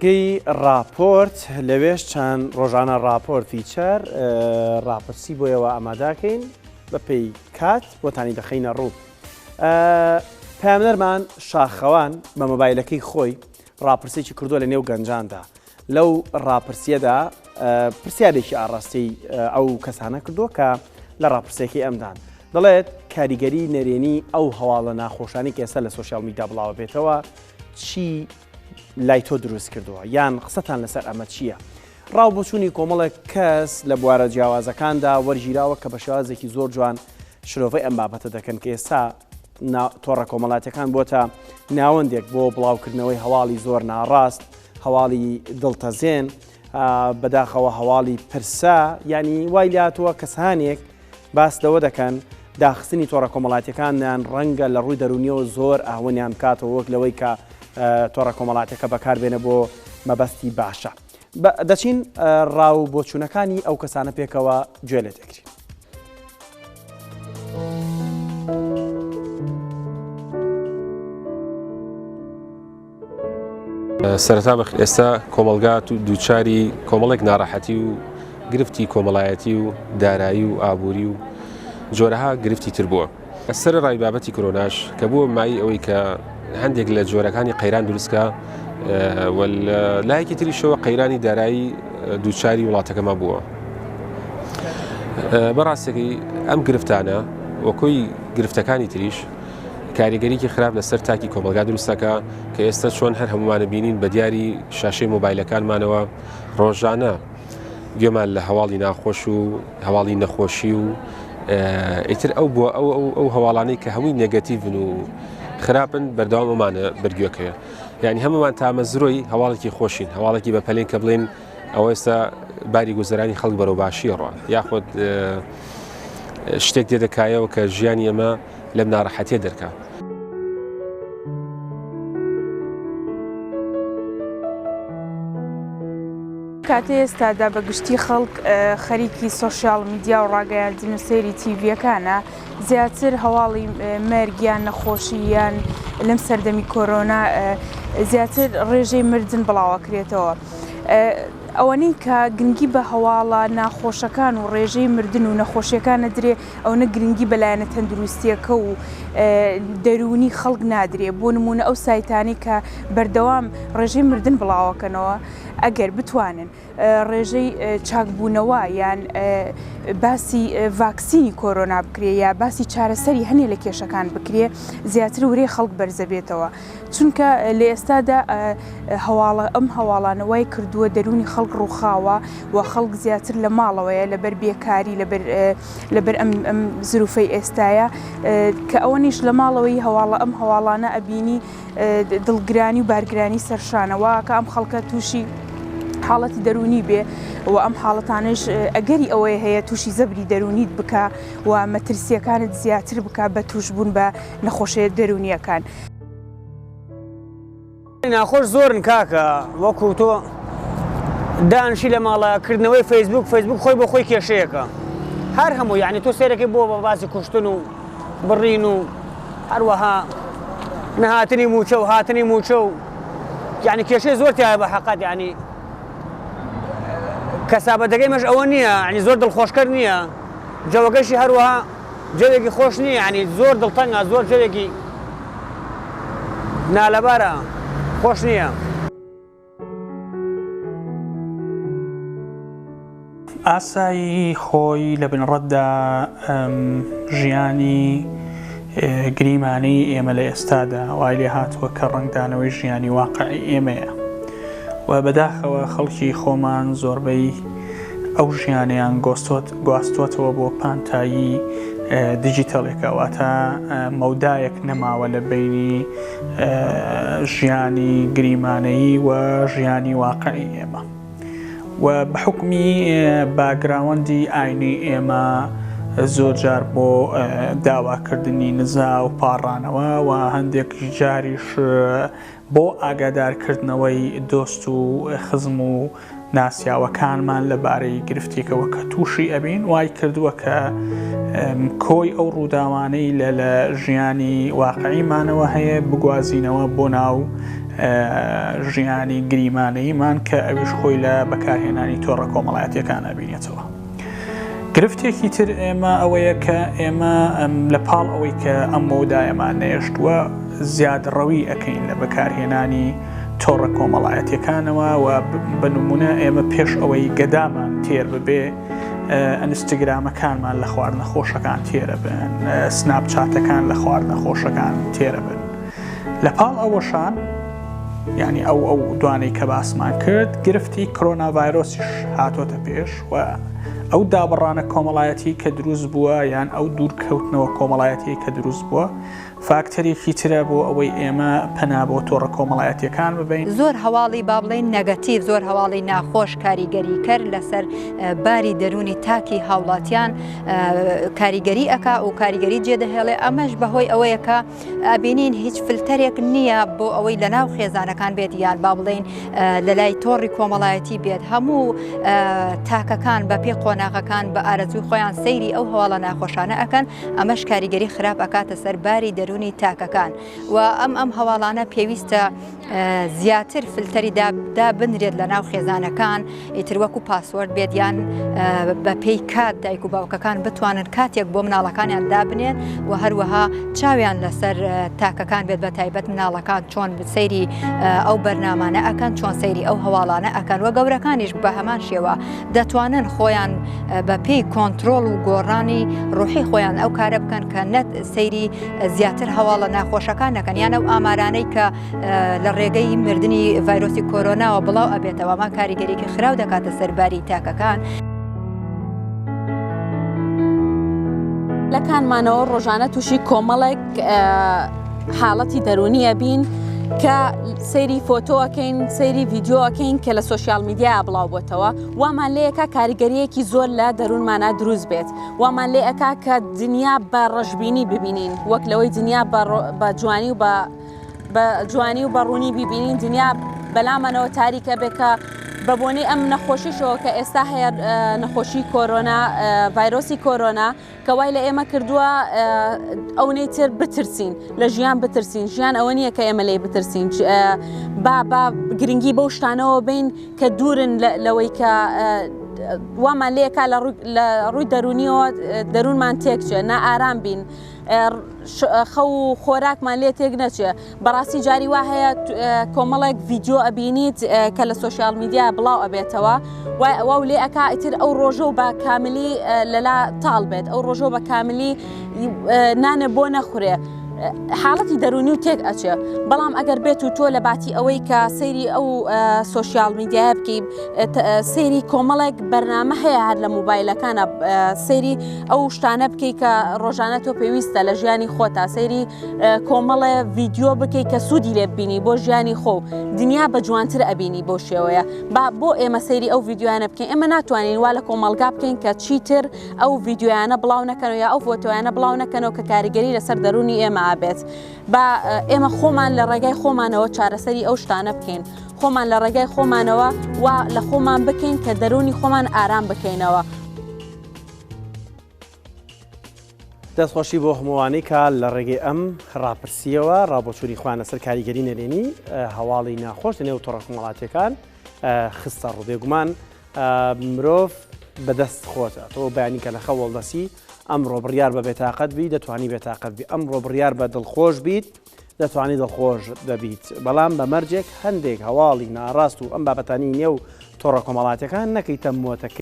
گەی ڕاپۆرت لەوێش چەند ڕۆژانە ڕاپۆرت فیچەر ڕاپرسی بۆ ئێوە ئاماداکەین بەپێی کات بۆتانی دەخەینە ڕوو. پەیامنەرمان شاخەوان بە مۆبایلەکەی خۆی ڕاپرسێکی کردووە لە نێو گەنجاندا لەو ڕاپرسیەدا پرسیارێکی ئاڕاستەی ئەو کەسانە کردووە کە لە ڕاپرسیەکەی ئەمدان دەڵێت کاریگەری نەرێنی ئەو هەواڵە ناخۆشانی کە ئێستا لە سۆشیال میدیا بڵاوە بێتەوە چی لای تۆ دروست کردووە یان قسەتان لەسەر ئەمە چییە؟ ڕاو بۆچوونی کۆمەڵێک کەس لە بوارە جیاوازەکاندا وەرگیراوە کە بە شێوازێکی زۆر جوان شرۆڤەی ئەم بابەتە دەکەن کە ئێستا تۆڕە کۆمەڵاتیەکان بۆتە ناوەندێک بۆ بڵاوکردنەوەی هەواڵی زۆر ناڕاست، هەواڵی دڵتەزێن، بەداخەوە هەواڵی پرسە، یانی وای لاتووە کەسانێک باس لەوە دەکەن داخستنی تۆڕە کۆمەڵاتیەکانیان ڕەنگە لە ڕووی دەروونیەوە زۆر ئاونیان بکاتەوە وەک لەوەی کە تۆڕە کۆمەڵاتیەکە بەکاربێنە بۆ مەبەستی باشە. دەچین ڕاو بۆچوونەکانی ئەو کەسانە پێکەوە گوێ لێ دەگرین. سەرەتا بەخ ئێستا کۆمەڵگا دووچاری کۆمەڵێک ناڕەحەتی و گرفتی کۆمەڵایەتی و دارایی و ئابووری و جۆرەها گرفتی تر بووە. سەرەڕای بابەتی کرۆناش کە بووە مایەی ئەوەی کە هەندێک لە جۆرەکانی قەیران دروستکە و لایەکی تریشەوە قەیرانی دارایی دووچاری وڵاتەکەمان بووە. بەڕاستەکەی ئەم گرفتانە وەکۆی گرفتەکانی تریش کاریگەریکی خراپ لەسەر تاکی کۆمەلگا دروستەکە کە ئێستا چۆن هەر هەمومانە بینین بە دیاری شاشەی مۆبایلەکانمانەوە ڕۆژانە گوێمان لە هەواڵی ناخۆش و هەواڵی نەخۆشی و ئیتر ئەو بووە ئەو ئەو ئەو هەواڵانەی کە هەمووی نێگەتیڤن و خراپن بەردەوام ئەمانە بەرگوێکەوێ یعنی هەمومان تامەزرۆی هەواڵێکی خۆشین هەواڵێکی بە پەلین کە بڵێن ئەوە ئێستا باری گوزەرانی خەڵک بەرەو باشی ڕۆ یاخود شتێک دێدەکایەوە کە ژیانی ئەمە لەم ناڕەحەتیە دەرکا. کاتەی ئێستادا بە گشتی خەڵک خەریکی سۆشیال میدیا و ڕاگەیاندن و سەیری تیڤیەکانە زیاتر هەواڵی مەرگ یان نەخۆشی یان لەم سەردەمی کۆرۆنا زیاتر ڕێژەی مردن بڵاوەکرێتەوە. ئەوەنەی کە گرنگی بە هەواڵە ناخۆشەکان و ڕێژەی مردن و نەخۆشیەکان نەدرێ ئەونە گرنگی بە لایەنە تەندروستیەکە و دەروونی خەڵک نادرێ بۆ نمونە ئەو سایتانەی کە بەردەوام ڕێژەی مردن بڵاوەکەنەوە ئەگەر بتوانن ڕێژەی چاکبوونەوە یان باسی ڤاکسینی کۆرۆنا بکرێ یا باسی چارەسەری هەنێ لە کێشەکان بکرێ زیاتر ورەی خەڵک بەرزەبێتەوە چونکە لە ئێستادا هەواڵە ئەم هەواڵانە وای کردووە دەروونی خەڵک ڕووخاوە و خەڵک زیاتر لە ماڵەوەیە لەبەر بێکاری لەبەر لەبەر ئەم ئەم زروفەی ئێستایە کە ئەوەنیش لە ماڵەوەی هەواڵە ئەم هەواڵانە ئەبینی دڵگرانی و بارگرانی سەرشانەوە کە ئەم خەڵکە تووشی حاڵەتی دەروونی بێ و ئەم حاڵەتانەش ئەگەری ئەوەی هەیە تووشی زەبری دەروونیت بکە و مەترسیەکانت زیاتر بکە بە تووشبوون بە نەخۆشیە دەروونیەکان. ناخۆش زۆرن کاکە وەکو تۆ دانشی لە ماڵە کردنەوەی فەیسبوک فەیسبوک خۆی بۆ خۆی کێشەیەکە هەر هەموو یعنی تۆ سێرەکەی بۆ بە باسی کوشتن و بڕین و هەروەها نەهاتنی موچە و هاتنی موچە و یعنی کێشەی زۆر تایە بە حەقەت یعنی کەسابەتەکەی مەش ئەوە نییە یعنی زۆر دڵخۆشکەر نییە جەوەکەشی هەروەها جەوێکی خۆش نییە یانی زۆر دڵتەنگە زۆر جەوێکی نالەبارە خۆش نییە. ئاسایی خۆی لە بنەڕەتدا ژیانی گریمانەی ئێمە لە ئێستادا وای لێ هاتووە کە ڕەنگدانەوەی ژیانی واقعی ئێمەیە و بەداخەوە خەڵکی خۆمان زۆربەی ئەو ژیانەیان گواستوەتەوە بۆ پانتایی دیجیتەڵێکە واتە مەودایەک نەماوە لە بینی ژیانی گریمانەیی و ژیانی واقعی ئێمە و بە حکمی باگراوەندی ئاینی ئێمە زۆر جار بۆ داواکردنی نزا و پاڕانەوە و هەندێک جاریش. بۆ ئاگادارکردنەوەی دۆست و خزم و ناسیاوەکانمان لە بارەی گرفتێکەوە کە تووشی ئەبین وای کردووە کە کۆی ئەو ڕووداوانەی لە لە ژیانی واقعیمانەوە هەیە بگوازینەوە بۆ ناو ژیانی گریمانەییمان کە ئەویش خۆی لە بەکارهێنانی تۆڕە کۆمەڵایەتیەکان ئەبینێتەوە. گرفتێکی تر ئێمە ئەوەیە کە ئێمە لە پاڵ ئەوەی کە ئەم مەودایەمان نەهێشتووە زیادڕەوی ئەکەین لە بەکارهێنانی تۆڕە کۆمەڵایەتیەکانەوە و بە نمونە ئێمە پێش ئەوەی گەدامان تێر ببێ ئەنستگرامەکانمان لە خواردنە خۆشەکان تێرە بن سناپچاتەکان لە خواردنە خۆشەکان تێرە بن لە پاڵ ئەوەشان یعنی ئەو ئەو دوانەی کە باسمان کرد گرفتی کۆرۆنا ڤایرۆسیش هاتۆتە پێش و ئەو دابڕانە کۆمەڵایەتی کە دروست بووە یان ئەو دوورکەوتنەوە کۆمەڵایەتی کە دروست بووە فاکتەرێکی ترە بۆ ئەوەی ئێمە پەنا بۆ تۆڕە کۆمەڵایەتیەکان ببەین. زۆر هەواڵی با بڵێین نەگەتیڤ، زۆر هەواڵی ناخۆش کاریگەریکەر لەسەر باری دەروونی تاکی هاوڵاتیان کاریگەری ئەکا و کاریگەری جێدەهێڵێ ئەمەش بەهۆی ئەوەیە کە ئەبینین هیچ فلتەرێک نییە بۆ ئەوەی لە ناو خێزانەکان بێت یان با بڵێین لە لای تۆڕی کۆمەڵایەتی بێت هەموو تاکەکان بە پێی قۆناغەکان بە ئارەزووی خۆیان سەیری ئەو هەواڵە ناخۆشانە ئەکەن ئەمەش کاریگەری خراپ ئەکاتە سەر باری دەروونی تاکەکان و ئەم ئەم هەواڵانە پێویستە زیاتر فلتەری دابنرێت لە ناو خێزانەکان ئیتر وەکو password بێت یان بە پێی کات دایک و باوکەکان بتوانن کاتێک بۆ مناڵەکانیان دابنێن و هەروەها چاویان لەسەر تاکەکان بێت بە تایبەت مناڵەکان چۆن سەیری ئەو بەرنامانە ئەکەن چۆن سەیری ئەو هەواڵانە ئەکەن و گەورەکانیش بە هەمان شێوە دەتوانن خۆیان بە پێی کۆنتترۆل و گۆڕانی ڕوحی خۆیان ئەو کارە بکەن کە نەت سەیری زیاتر هەواڵە ناخۆشەکان نەکەن یان ئەو ئامارانەی کە لە ڕێگەی مردنی ڤایرۆسی کۆرۆناوە بڵاو ئەبێتەوە ما کاریگەریکی خراو دەکاتە سەرباری تاکەکان. لەکانمانەوە ڕۆژانە تووشی کۆمەڵێک حاڵەتی دەرونی ئەبین کە سەیری فۆتۆ ئەکەین سەیری ڤیدیۆ ئەکەین کە لە social media بڵاو بۆتەوە وامان لێ ئەکا کاریگەریەکی زۆر لە دەروونمانا دروست بێت وامان لێ ئەکا کە دنیا بە ڕەشبینی ببینین وەک لەوەی دنیا بە جوانی و بە بە جوانی و بە ڕوونی ببینین دنیا بەلامانەوە تاریکە بێ کە بە بۆنەی ئەم نەخۆشیشەوە کە ئێستا هەیە نەخۆشی کۆرۆنا ڤایرۆسی کۆرۆنا کە وای لە ئێمە کردووە ئەونەی تر بترسین لە ژیان بترسین ژیان ئەوە نییە کە ئێمە لێی بترسین با با گرنگی بەو شتانەوە بین کە دوورن لەوەی کە وامان لێکا لە ڕووی دەرونیەوە دەروونمان تێکچێ نائارام بین خەو و خۆراکمان لێ تێک نەچێ بەڕاستی جاری وا هەیە کۆمەڵێک ڤیدیۆ ئەبینیت کە لە social media بڵاو ئەبێتەوە واو لێ ئەکا ئیتر ئەو ڕۆژە و بە کاملی لەلا تاڵ بێت ئەو ڕۆژە بە کاملی نانە بۆ نەخورێ. حاڵەتی دەرونی و تێک ئەچێ بەڵام ئەگەر بێت و تۆ لە باتی ئەوەی کە سەیری ئەو social media یە بکەی سەیری کۆمەڵێک بەرنامە هەیە هەر لە موبایلەکانە سەیری ئەو شتانە بکەی کە ڕۆژانە تۆ پێویستە لە ژیانی خۆتا سەیری کۆمەڵێ ڤیدیۆ بکەی کە سوودی لێ ببینی بۆ ژیانی خۆ دنیا بە جوانتر ئەبینی بۆ شێوەیە با بۆ ئێمە سەیری ئەو ڤیدیۆیانە بکەین ئێمە ناتوانین وا لە کۆمەڵگا بکەین کە چیتر ئەو ڤیدیۆیانە بڵاو نەکەنەوە یا ئەو فۆتۆیانە بڵاو نەکەنەوە کە کاریگەری لەسەر دەروونی ئێمە ئابێت با ئێمە خۆمان لە ڕێگای خۆمانەوە چارەسەری ئەو شتانە بکەین خۆمان لە ڕێگای خۆمانەوە وا لە خۆمان بکەین کە دەروونی خۆمان ئارام بکەینەوە. دەستخۆشی بۆ هەمووانەی کە لە ڕێگەی ئەم ڕاپرسیەوە ڕابۆچوونی خۆیان لەسەر کاریگەری نەرێنی هەواڵی ناخۆش لە نێو تۆڕە کۆمەڵاتیەکان خستە ڕوو. بێگومان مرۆڤ بەدەست خۆتە تۆ بەیانی کە لە خەو هەڵدەسی ئەمڕۆ بڕیار بە بێتاقەت بی دەتوانی بێتاقەت بی ئەمڕۆ بڕیار بە دڵخۆش بیت دەتوانی دڵخۆش دەبیت بەڵام بە مەرجێک هەندێک هەواڵی ناڕاست و ئەم بابەتانی نێو تۆڕە کۆمەڵاتیەکان نەکەیتە مۆتەکەی.